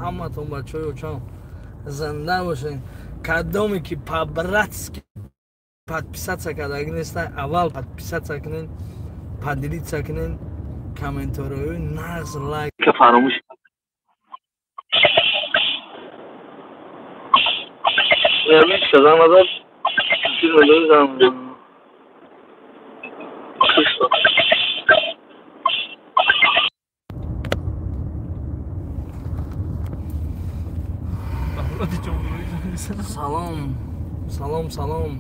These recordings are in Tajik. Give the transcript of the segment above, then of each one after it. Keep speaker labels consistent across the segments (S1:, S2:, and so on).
S1: Ҳаматон бачаҳои очам зинда бошен. Кадоме ки по-братски подписаться кардаги нестай, аввал подписаться кунен, поделиться кунен, комментариҳои нағз, лайк фаромӯш. Салом, салом, салом.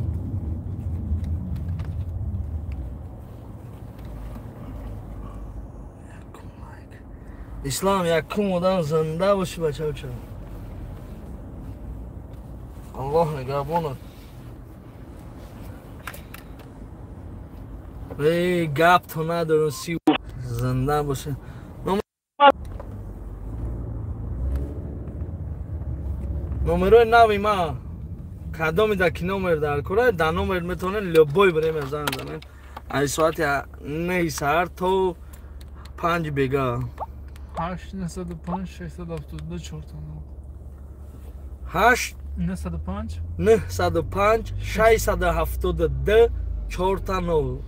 S1: Ислам якум одам, зинда бошӣ бачаоча. Аллоҳ нигаҳбонат. Эй, гап то надорам, си зинда бошӣ. Номерои нави ма кадоми да ки номер дар кора, да номер метавонед любой время занг занед. Аз соати 9 саҳар то 5 бега.
S2: 8 905 672 4
S1: 8
S2: 905
S1: 905 672 4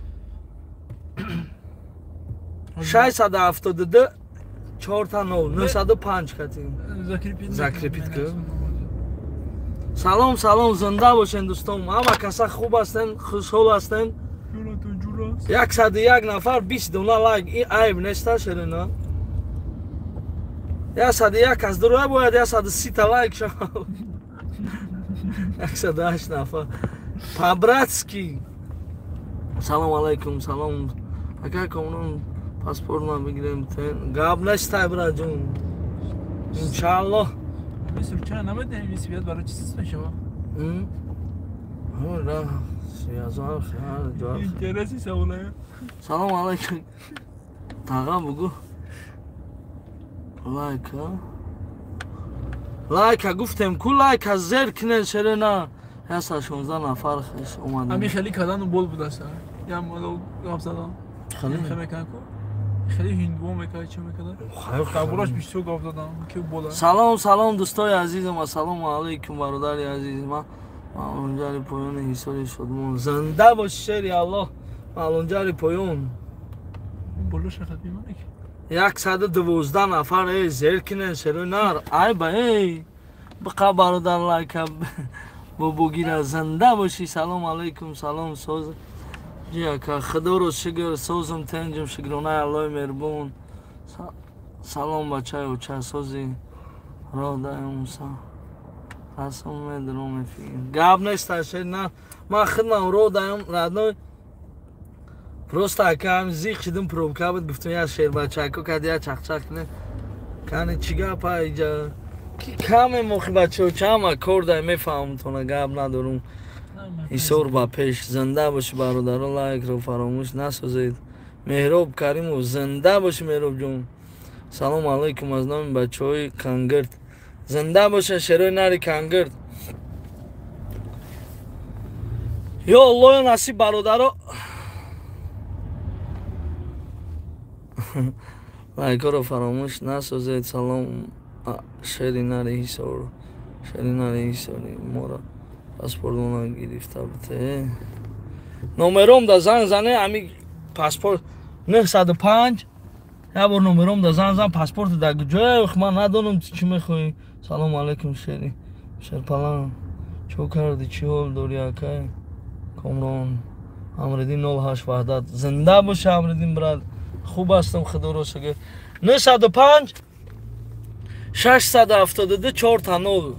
S1: 672 4 905 катим. Закрепит ки. Салом, салом, зинда бошен дӯстон. Ҳама каса хуб ҳастен, хушҳол ҳастен. 101 нафар 20 дона лайк. Ин айб неста шерина. 101 кас дуруя бояд 130 та лайк шавад. 108 нафар. По-братски. Салом алайкум, салом. Ака комрон паспорт ма бигирем. Гап нестай браҷон. Иншааллоҳ.
S2: Чара намедонем ин свят барои чӣ чиз мешавад? Интереси саволае.
S1: Салом алайкум. Таға бугу. Лайка. Лайка гуфтем ку лайка зер кунен шерена. 116 нафар хеш омадем.
S2: Ами хеле кадану бол будааст. Я мало гап задам.
S1: Хеле
S2: мекунам ку. Хеле ҳиндуо мекард, чӣ мекард? Дар бисёр гап задам, ки бола.
S1: Салом, салом дӯстои азизам, ассалому алайкум бародари азизи ман. Малунҷари поёни ҳисори шудмон. Зинда бош шери Аллоҳ. Малунҷари поён.
S2: Боло шахат бимонак.
S1: 112 нафар эй зер кинен шерои нар. Ай ба эй. Биқа бародар лайка бобогира зинда бошӣ. Салом алайкум, салом соз. Ҷияка худоро шукр, созум тенҷум, шукронаи Аллоҳи меҳрубон. Салом бачаи оча сози роҳ даем муса. Расом медром эфир. Гап нест шер на. Ман худмам роҳ даем родной. Просто акам зиқ шидим пробка буд, гуфтам я шербачако кад я чақчақ кунем. Кани чӣ гап иҷа? Ки каме мохи бачаоча ҳама кор дай мефаҳмтона, гап надорум. Ҳисор ба пеш, зинда бошӣ бародаро, лайкро фаромӯш насозед. Меҳроб Каримов, зинда бошӣ Меҳробҷон. Салом алайкум аз номи бачаҳои Кангирд. Зинда бошен шерои нари Кангирд. Ё Аллоҳ насиб бародаро. Лайкҳоро фаромӯш насозед. Салом шери нари Ҳисор, шери нари Ҳисори моро паспортона гирифта буд. Номером да занг зане, ами паспорт 905. Я бор номером да занг зан, паспорт да куҷое? Ман надонам чӣ мехоҳӣ. Салом алайкум шери. Шерпалан. Чо кардӣ? Чӣ ҳол дорӣ акай? Комрон. Амриддин 08 Ваҳдат. Зинда бош Амриддин брат. Хуб ҳастам худоро шукр. 905 672 4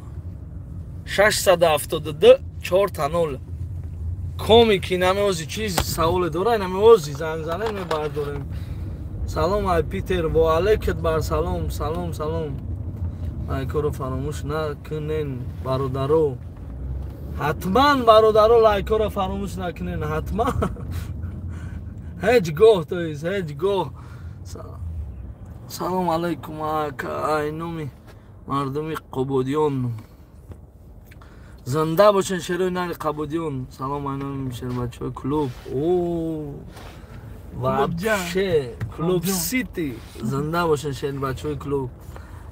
S1: 672 4 Коми ки намеози чиз саволе дора, намеози занг зане мебардорем. Салом ай Питер, ва алейкум бар салом, салом, салом. Лайкҳоро фаромӯш накунен бародаро. Ҳатман бародаро лайкҳоро фаромӯш накунен, ҳатман. Ҳеҷ гоҳ, то есть ҳеҷ гоҳ. Салом алайкум ай номи мардуми Қубодиён. Зинда бошен шерои нари Қабудиён. Салом ай номи шербачаҳои клуб. О, вообще клуб Сити. Зинда бошен шербачаҳои клуб.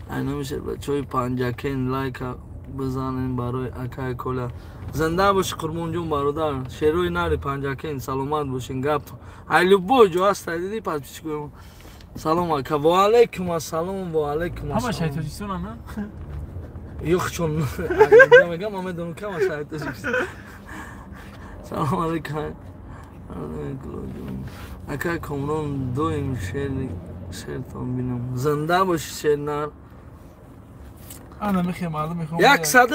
S1: Айна мешад бачаҳои Панҷакен лайка бизанен барои акай Коля. Зинда боши Қурбонҷон бародар. Шерои нари Панҷакен саломат бошин гап. Ай любой ҷо ҳаст диди подписчикои. Салом ака. Ва алайкум ассалом, ва алайкум ассалом.
S2: Ҳама шай Тоҷикистон на?
S1: Юх чун мегам, ман медонам кама шай Тоҷикистон. Салом алайкум. Ака Комрон доим шертон бинам. Зинда боши шернар.
S2: Ана мехоҳам мардум мехоҳам.
S1: Як сад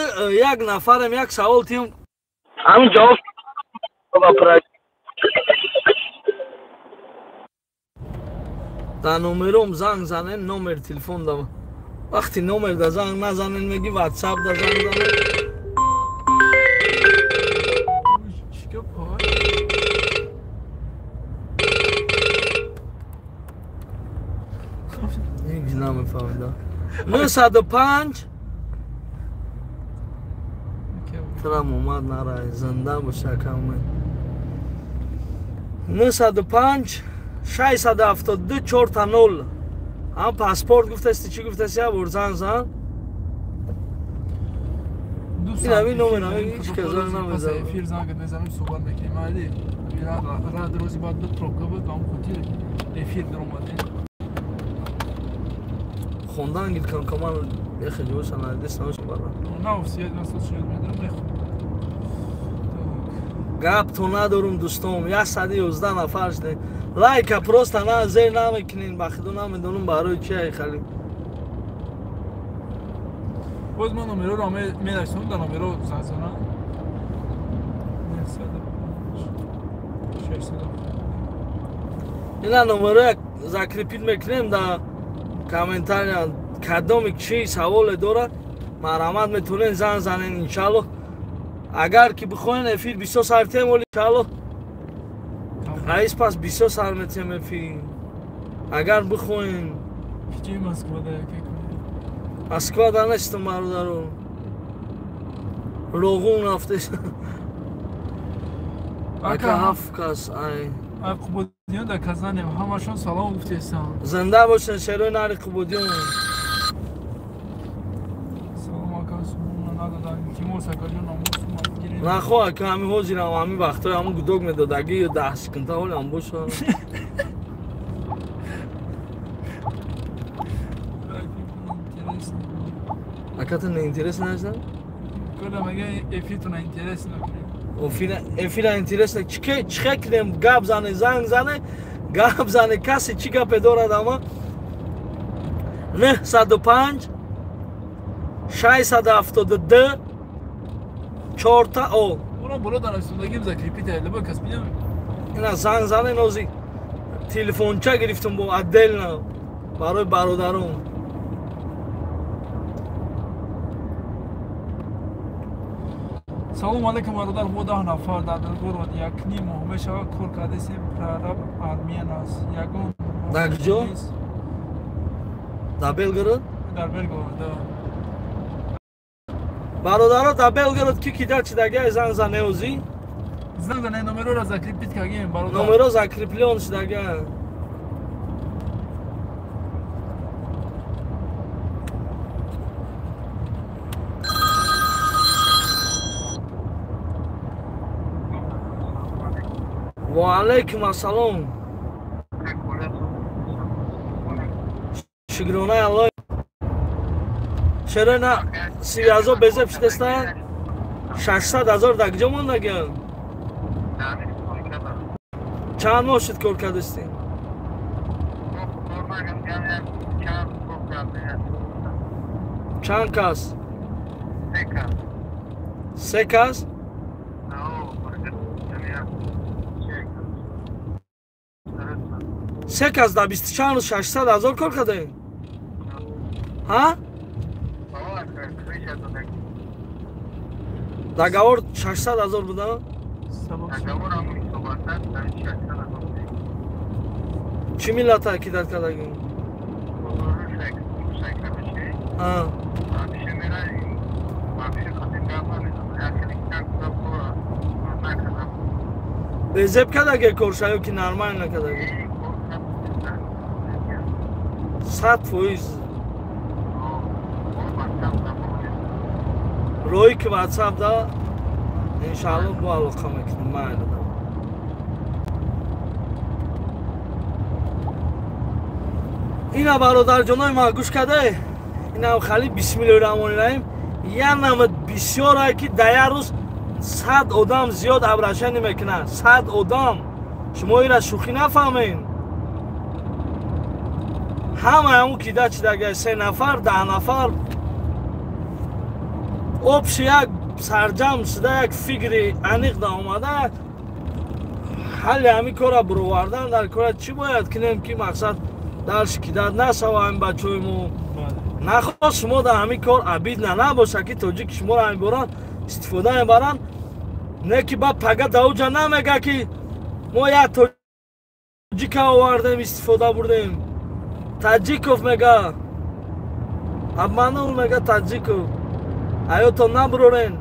S1: як нафарам як савол тим. Ҳамин ҷавоб дар номером занг занен, номер телефон дам. Вақти номер да занг назанен, меги ватсап да занг занен. Ҳеҷ намефаҳмидам. 905 Трам омад нарай, зинда бош акам. 905 672 4 0. Ҳам паспорт гуфтасти, чӣ гуфтасти, я бор занг зан. Ин ҳамин номер ҳамин ҳеҷ кас занг намезанад.
S2: Эфир занг мезанем, суҳбат мекунем. Али рад рӯзи баъд буд, пробка буд, ба ҳам хотир эфир даромадем.
S1: Хондан гир кам каман яхе ҷоша надист намешам бара.
S2: На офсият насод шуд медорам мехонам.
S1: Гап то надорум дӯстом, 111 нафар шудем. Лайка просто на зер намекунин, ба худо намедонам барои чи ай хали.
S2: Боз ман номероро менависам, дар номеро занг занам. 905 600.
S1: Ина номеро як закрепит мекунем дар комментария. Кадоми чи саволе дорад, марҳамат метавонед занг занен иншаллоҳ. Агар ки бихоҳен эфир бисёр сар тем, оли иншаллоҳ раис пас бисёр сар метем эфир. Агар бихоҳен.
S2: Киҷои Москва да яке кунем?
S1: Москва да нестам бародаро. Роғун рафтес. Ака ҳафт кас ай.
S2: Ай Қубодиён дар Казанем, ҳамашон салом гуфтесам.
S1: Зинда бошен шерои нари Қубодиён.
S2: Салом ака, сумона надодан. Илтимос акаҷон, намоз сумат гирем.
S1: Нахо ака, ҳамин ҳозирам, ҳамин вақтҳои ҳамин гудок медодагӣ ё 10 секунда ҳолам боша. Ака, ту неинтересно нестам?
S2: Кода мега эфиртона интересно кунем.
S1: Эфира интересно. Чӣ кунем? Гап зане, занг зане, гап зане, касе чӣ гапе дорад ама? 905 672 4 о.
S2: Ура боло дар расондагим закрепит айлаба кас бинам.
S1: Ина занг зане нози телефонча гирифтум бо отдельно барои бародарон.
S2: Салом алейкум бародар, мо 10 нафар дар Белгород як ним моҳ мешавад кор кардесем, прораб армян аст. Ягон
S1: Дар куҷо? Дар Белгород?
S2: Дар Белгород, да.
S1: Бародаро, дар Белгород ки кида чидагиай занг зане озӣ?
S2: Занг зане, номерора закрепит кардем бародар.
S1: Номеро закреплен шидагиай. Ва алайкум ассалом. Шукронаи Аллоҳ. Чаро на 30 000 безеб шудастанд? 600 000 дар куҷо мондагианд? Чанд моҳ шуд кор кардастем? Чанд кас? Се кас? Се кас дар 24 рӯз 600 000 кор кардаем? Ҳа? Договор 600 000 буда? Чӣ миллата кидат кардагӣ? Безеб кардаги корша ё ки нормально накардаги? 100%. Роҳи ки ватсап да иншаалло бо алоқа мекунем. Майли. Ина бародарҷонои ман гӯш каде, инам хали бисмиллоҳи раҳмони раҳим. Як намуд бисёрае ки дар як рӯз 100 одам зиёд обращение мекунад. 100 одам. Шумо ира шӯхӣ нафаҳмед. Ҳама ҳамун кида чидага 3 нафар, 10 нафар обши як сарҷам шуда як фикри аниқ даомада ҳалли ҳамин корра буровардан дар кора чӣ бояд кунем ки мақсад дарш кидат насава ҳамин бачаҳои мо. Нахост шумо дар ҳамин кор обидна набоша ки тоҷики шуморо ҳамин боран истифода мебаранд, не ки ба пага давҷа намега ки мо як тоҷика овардем истифода бурдем. Таҷиков мега, обманул мега таҷиков. Аётон набурорен.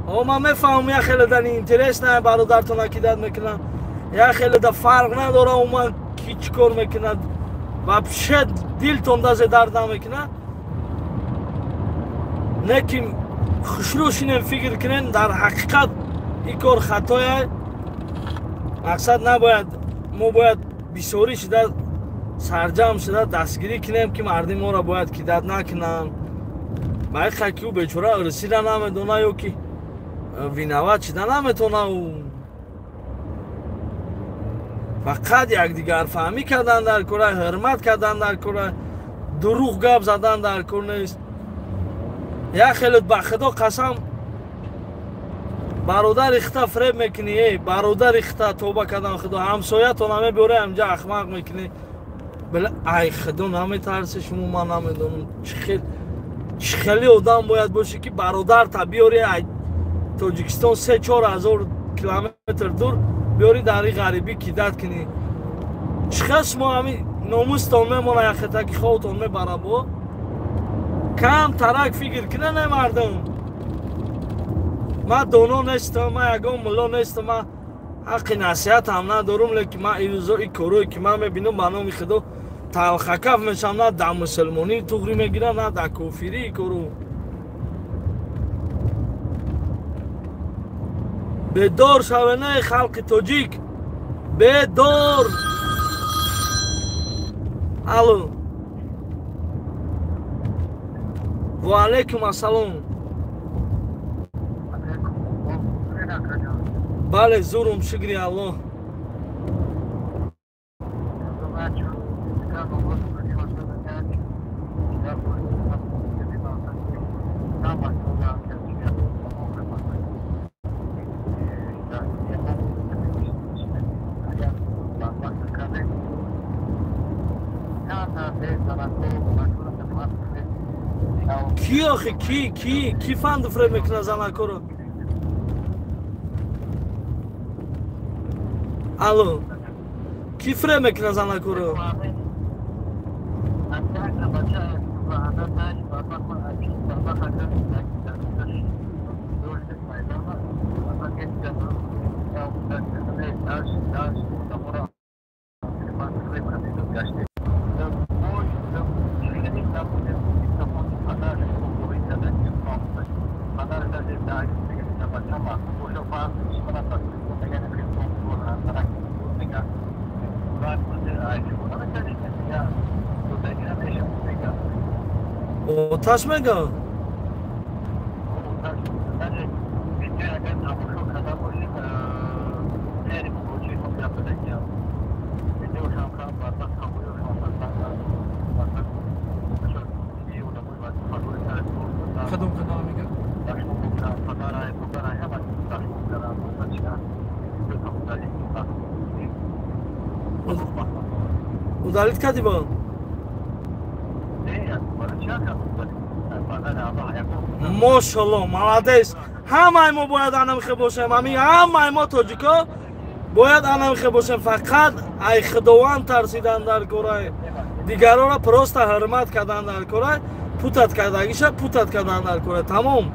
S1: О ман мефаҳмам як хеле дар интерес на бародартон акидат мекунанд, як хеле да фарқ надора уман ки чӣ кор мекунад. Вообще дилтон даже дард намекунад. Не ки хушрӯ шинем фикр кунем, дар ҳақиқат ин кор хатоя. Мақсад набояд, мо бояд бисёрӣ шуда сарҷам шуда дастгирӣ кунем ки мардим моро бояд кидат накунанд. Ба ин ки ӯ бечора русиро намедона ё ки виноват шида наметона. Ӯ фақат якдигарфаҳмӣ кардан дар кора, ҳурмат кардан дар кора, дурӯғ гап задан дар кор нест. Як хеле ба худо қасам бародари хита фреб мекунӣ, эй бародари хита тоба кардан худо ҳамсоятон мебиёре ҳамҷа ахмақ мекунӣ. Била ай худо наметарси шумо, ман намедонам чӣ хеле одам бояд бошӣ ки бародарта биёре ай Тоҷикистон 3-4 ҳазор километр дур биёри дар ин ғарибӣ кидат кунӣ. Чӣ хел шумо ҳамин номустон мемона яхета ки ховтон мебара бо? Кам тарак фикр кунед не мардум. Ман доно нестам, ман ягон мулло нестам, ман ҳаққи насиҳатам надорум, лекин ман ин рӯзо ин корое ки ман мебинам ба номи худо талхакаф мешавам, на дар мусулмонӣ туғрӣ мегирам, на дар кофирӣ кору. Бедор шавед не халқи тоҷик, бедор. Алло, ва алайкум ассалом. Бале, зурум, шукри Аллоҳ. Ки охи ки ки ки фанду фреб мекунад занакоро? Алло, ки фреб мекунад занакоро? Оташ мега? Удалить кардӣ бо? Мошалло, молодец. Ҳамаи мо бояд анамхе бошем. Ҳамин ҳамаи мо тоҷико бояд анамхе бошем. Фақат ай худованд тарсидан дар корай, дигарора просто ҳурмат кардан дар корай, путат кардагиша путат кардан дар корай. Тамом.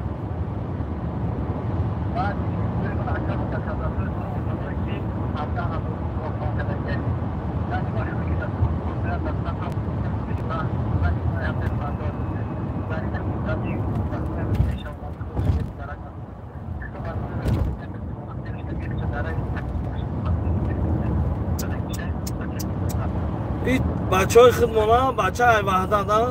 S1: Бачаҳои худмона, бача ай Ваҳдат, а?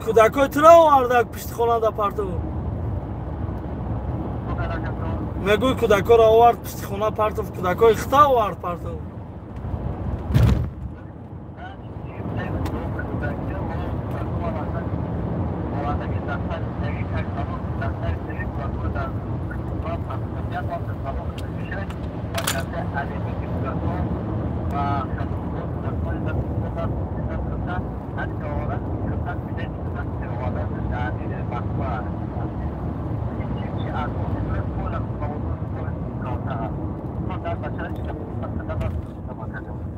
S1: Кӯдакои туро оварда пишти хонада партов. Мегӯй кӯдакоро овард пишти хона партов, кӯдакои хита овард партов.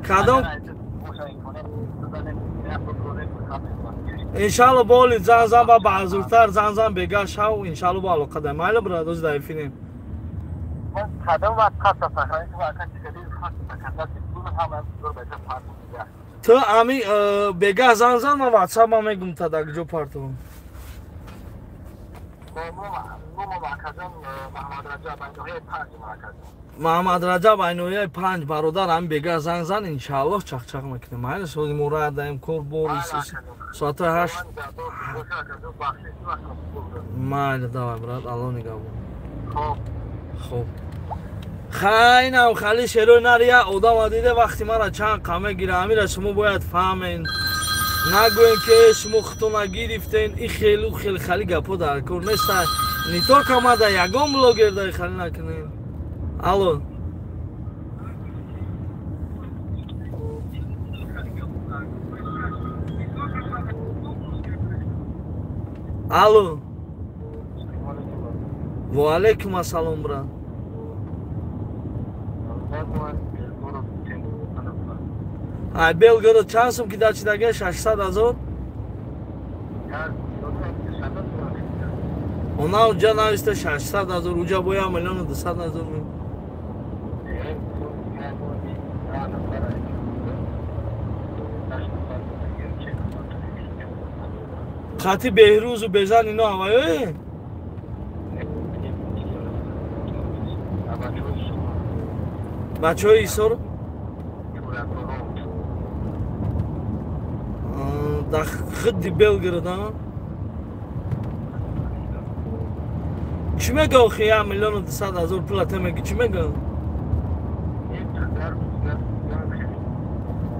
S1: Кадом иншалло боли зан зан ба баъзуртар зан зан бега шав иншалло бо алоқа дай майла брат оз дай финем ту ами бега зан зан ма ватсап ма мегум та дар ҷо партовам. Маҳмад Раҷаб айнояи 5 бародар ами бега занг зан иншааллоҳ чақчақ мекунем. Майли сози мо рад даем кор бор соати 8. Майли давай брат, Аллоҳ нигаҳбон. Хоб. Хайнам хали шерои нар я одама диде вақти мара чанд қаме гира амира шумо бояд фаҳмен. Нагӯем ки шумо худтона гирифтен и хелу хел хали гапо дар кор неста. Не только мада ягон блогер дай хали накунем. Алло. Алло. Ва алейкум ассалом, брат. Ай Белгород чанд сум ки дачидаге 600 000? Она уҷа нависта 600 000, уҷа бо 1 200 000. Хати Беҳрӯзу Бежан ино ҳаваё? Бачаҳои Исор? Дар худди Белгород, а? Чӣ мега охи 1 200 000 пула те меги, чӣ мега?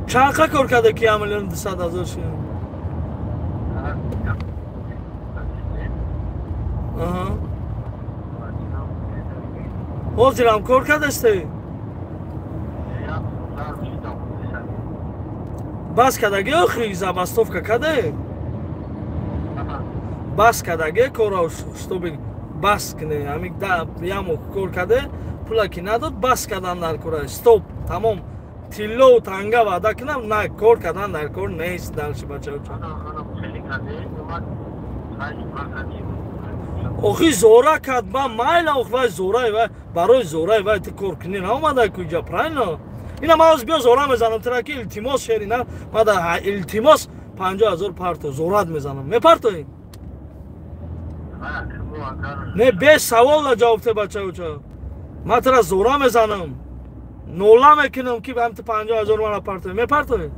S1: Чанд қа кор карда ки 1 200 000 шуд? Аҳа. Ҳозирам кор кардасте? Бас кардаги охи забастовка каде? Бас кардаги кора чтобы бас кне, ами да як моҳ кор каде, пула ки надод бас кардан дар кора. Стоп, тамом. Тиллоу танга ваъда кунам, на кор кардан дар кор нест дальше бачаҳо. Охи зора кард, ман майла ох вай зораи вай, барои зораи вай ту кор кунӣ наомада ку иҷа, правильно? Ина ман ҳозир биё зора мезанам тура ки илтимос шери на, ман да илтимос 50 000 парто зорат мезанам. Мепартоӣ? Не без савол да ҷавоб те бачаҳо. Ман тура зора мезанам. Нола мекунам ки ҳам ту 50 000 мана партоӣ. Мепартоӣ?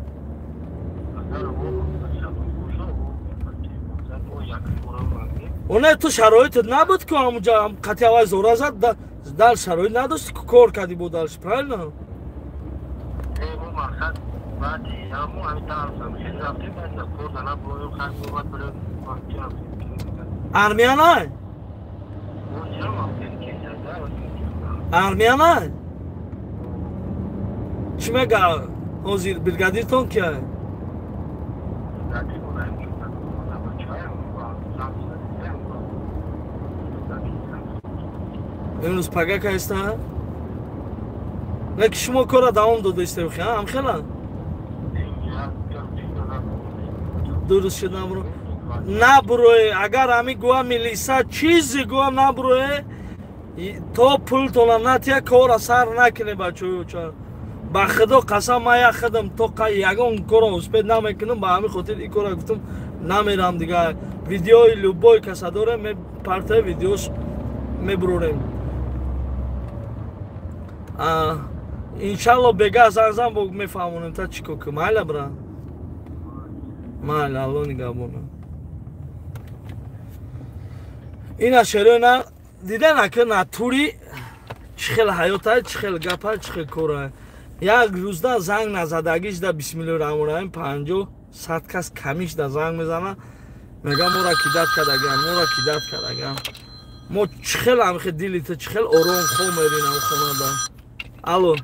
S1: Оне ту шароитат набуд ку ҳамунҷа қатъи аввал зора зад, дар шароит надошти ку кор кардӣ бо дальше, правильно? Армия най? Армия най? Чӣ мега ҳозир бригадиртон кия? Имрӯз пага кайста? Не ки шумо кора давом додаистем, ҳам хела? Дуруст шуд набро. Наброе, агар ҳами гуа милиса чизе гуа наброе, то пултона натия кора сар накуне бачаҳо. Ба худо қасам ман як худам то ягон кора успед намекунам, ба ҳамин хотир ин кора гуфтам намерам дигар. Видеои любой каса дорем, мепартаи видеош мебурорем. Иншалло бега занг зан бо мефаҳмонем та чӣ кор кунем. Майла бра? Майла, Алло нигаҳбона. Ина шероина дида нака натури чӣ хел ҳаёта, чӣ хел гапа, чӣ хел кора. Як рӯзда занг назадагиш да бисмиллоҳи раҳмони раҳим 50-100 кас камиш да занг мезана, мега мора кидат кардаган, мора кидат кардаган. Мо чӣ хел ҳамихе дили ту чӣ хел ором хом меринам хонада. Алло.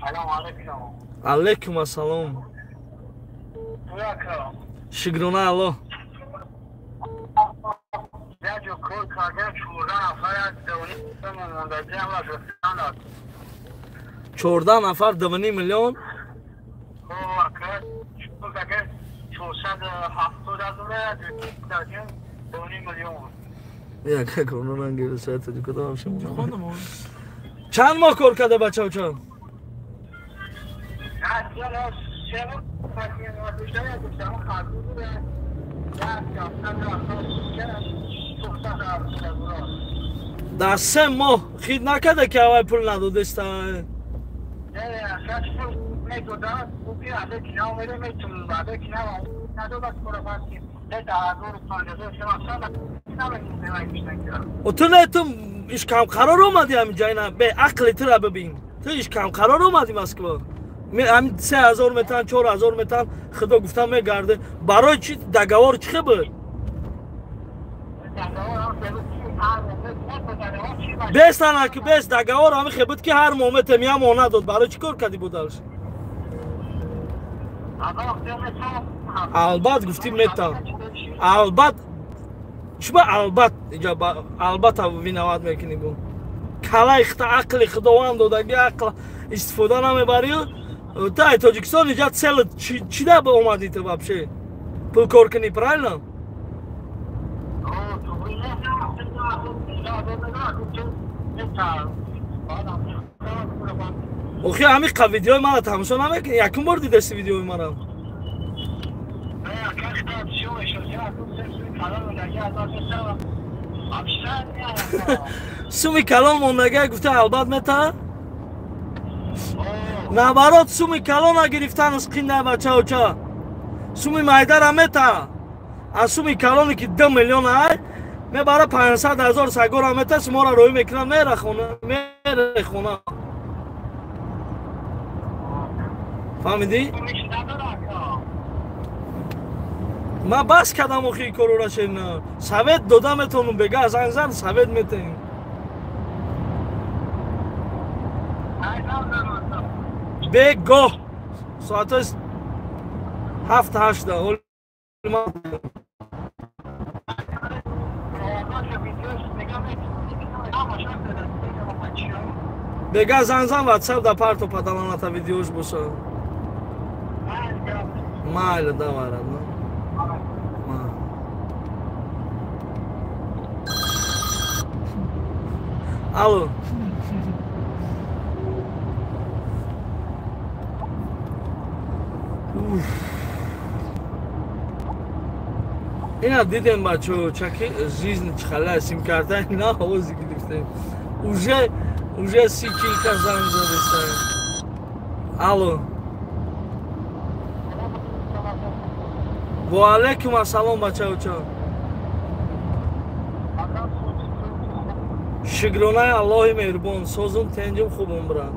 S3: Салом алейкум.
S1: Алейкум ассалом. Шукрона Алло. Чорда нафар 2,5 миллион. Чанд моҳ кор карда бачаоча? Дар 3 моҳ хид накарда ки аввал пул надодеста? Ту не ту ишкамқарор омадӣ ҳаминҷа, ина бе ақли тура бибин. Ту ишкамқарор омадӣ Москва. Ҳамин 3000 метан, 4000 метан худо гуфта мегарде. Барои чи договор чӣ хел буд? Бес анаки бес договор ҳамин хел буд ки ҳар моҳ метем, як моҳ надод. Барои чӣ кор кардӣ будалш? Албат гуфтӣ метам. Албат чӣ ба албат иҷа албатта виноват мекунӣ бу. Калаи хита ақли худованд додаги ақл истифода намебарӣ. Та Тоҷикистон иҷа цел чӣ да омадӣ ту вообще? Пул кор кунӣ, правильно? Охи ҳамин қа видеои мара тамошо намекунӣ? Якум бор дидаси видеои мара? Суми калон мондага гуфта албат мета? Наоборот, суми калона гирифтанаш қинда бачаоча. Суми майдара мета. Аз суми калоне ки 2 миллион ай, мебара 500 000 сагора мета, шуморо роҳӣ мекунад, мера хона, мера хона. Фаҳмидӣ? Ман бас кардам охи корора шена. Совет дода метавонам, бега занг зан совет метаҳем. Бегоҳ соатҳои 7-8 бега занг зан ватсап да парто падаланата видеош боша. Майла давай родно. Алло. Ина дидем бачаҳо, чаки жизнь чхала сим-карта ина овози гирифтем. Уже 30-40 кас занг задестаем. Алло. Ва алейкум ассалом бачаҳо. Шукронаи Аллоҳи меҳрубон, созум тенҷум хубум брат.